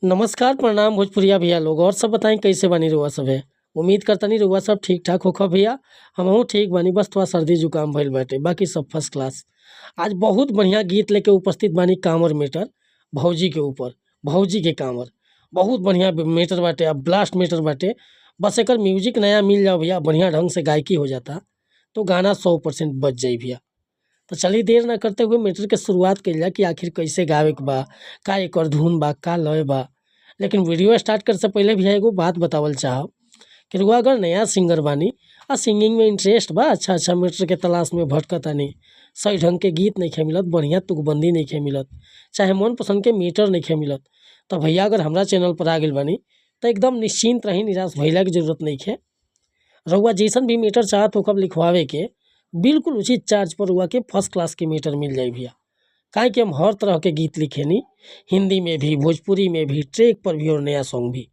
नमस्कार, प्रणाम भोजपुरिया भैया लोग। और सब बताई कैसे बानी रउआ सभे? उम्मीद करतनी रउआ सब ठीक ठाक होखब भैया। हमहू ठीक बानी, बस थोड़ा सर्दी जुकाम भइल बाटे, बाकी सब फर्स्ट क्लास। आज बहुत बढ़िया गीत लेके उपस्थित बानी कांवर मीटर भौजी के ऊपर, भौजी के कांवर। बहुत बढ़िया मीटर बाटे, अब ब्लास्ट मीटर बाटे। बस एकर म्यूजिक नया मिल जाओ भैया, बढ़िया ढंग से गायकी हो जाता तो गाना 100% बज जाई भैया। तो चलिए देर ना करते हुए मीटर के शुरुआत कइल जाए कि आखिर कैसे गावे के बा, का एकर धुन बा, का लय बा। लेकिन वीडियो स्टार्ट करे से पहले भैया एगो बात बतावल चाहब कि रउआ अगर नया सिंगर बानी आ सिंगिंग में इंटरेस्ट बा, अच्छा अच्छा मीटर के तलाश में भटकतानी, सही ढंग के गीत नइखे मिलत, बढ़िया तुकबंदी नइखे मिलत, चाहे मनपसंद के मीटर नइखे मिलत, तो भैया अगर हमरा चैनल पर आ गइल बानी तो एकदम निश्चिंत रही, निराश भइला के जरूरत नइखे। रउआ जैसन भी मीटर चाहत होखब लिखवावे के, बिल्कुल उचित चार्ज पर रउआ के फर्स्ट क्लास के मीटर मिल जाई भैया। काहे कि हम हर तरह के गीत लिखेनी, हिंदी में भी, भोजपुरी में भी, ट्रैक पर भी और नया सॉन्ग भी।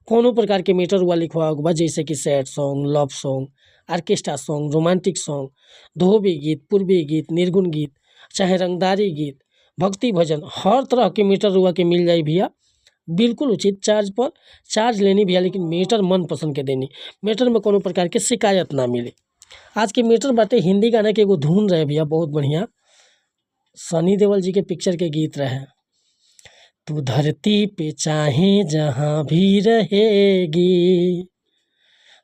कोनो प्रकार के मीटर रउआ लिखवावे के बा, जैसे कि sad song, love song, orchestra song, romantic song, धोबी गीत, पूर्वी गीत, निर्गुण गीत, चाहे रंगदारी गीत, भक्ति भजन, हर तरह के मीटर रउआ के मिल जाई भैया बिल्कुल उचित चार्ज पर। चार्ज लेनी भैया, लेकिन मीटर मन पसंद के देनी, मीटर में कोनो प्रकार के शिकायत ना मिली। आज के मीटर बाटे हिंदी गाना के एगो धुन रहे भैया, बहुत बढ़िया सनी देओल जी के पिक्चर के गीत रहे। तू धरती पे चाहे जहाँ भी रहेगी,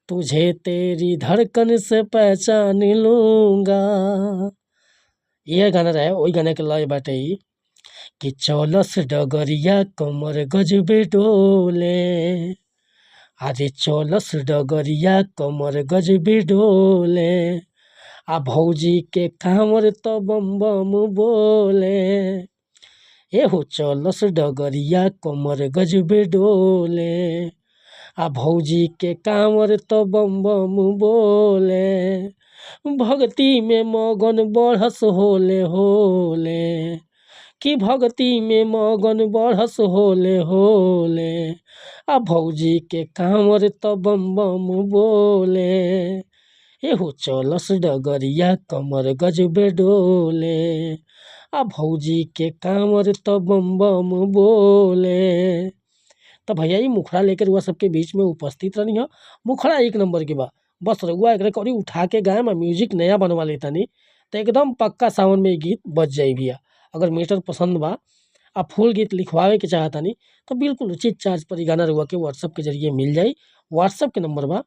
तुझे तेरी धड़कन से पहचान लूँगा, यह गाना रहे। वही गाने के लय बाटे ई कि चलस डगरिया कमर गजबे डोले, अरे चलस डगरिया कमर गजबे डोले, आ भौजी के कांवर तो बम बम बोले, ए हो चलस डगरिया कमर गजबे डोले, आ भौजी के कांवर तो बम बम बोले, भक्ति में मगन बढ़स होले होले, कि भक्ति में मगन बढ़स होले होले, आ भौजी के कांवर तो बम बम बोले, ए हो चलस डगरिया कमर गजबे डोले, आ भौजी के कांवर तो बम बम बोले। तो भैया ई मुखड़ा लेकर रउआ सबके बीच में उपस्थित रहनी है। मुखड़ा एक नंबर के बा, बस रउआ एकरा के उठा के गायम आ म्यूजिक नया बनवा लेतानी तो एकदम पक्का सावन में ई गीत बज जाई भैया। अगर मीटर पसंद बा आ फुल गीत लिखवावे के चाहतानी तो बिल्कुल उचित चार्ज पर ई गाना रउआ के व्हाट्सअप के जरिए मिल जाई। व्हाट्सअप के नंबर बा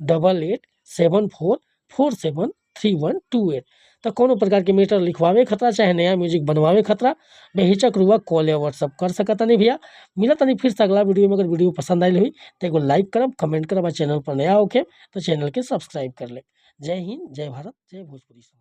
8874473128। तो कोनो प्रकार के मीटर लिखवावे खतरा चाहे नया म्यूजिक बनवावे खतरा बेहिचक रुआ कॉल या व्हाट्सअप कर सकतानी भैया। मिलतानी फिर से अगला वीडियो में। अगर वीडियो पसंद आयल हुई तो एगो लाइक करब, कमेंट करब आ चैनल पर नया होखे तो चैनल के सब्सक्राइब कर ले। जय हिंद, जय भारत, जय भोजपुरी समाज।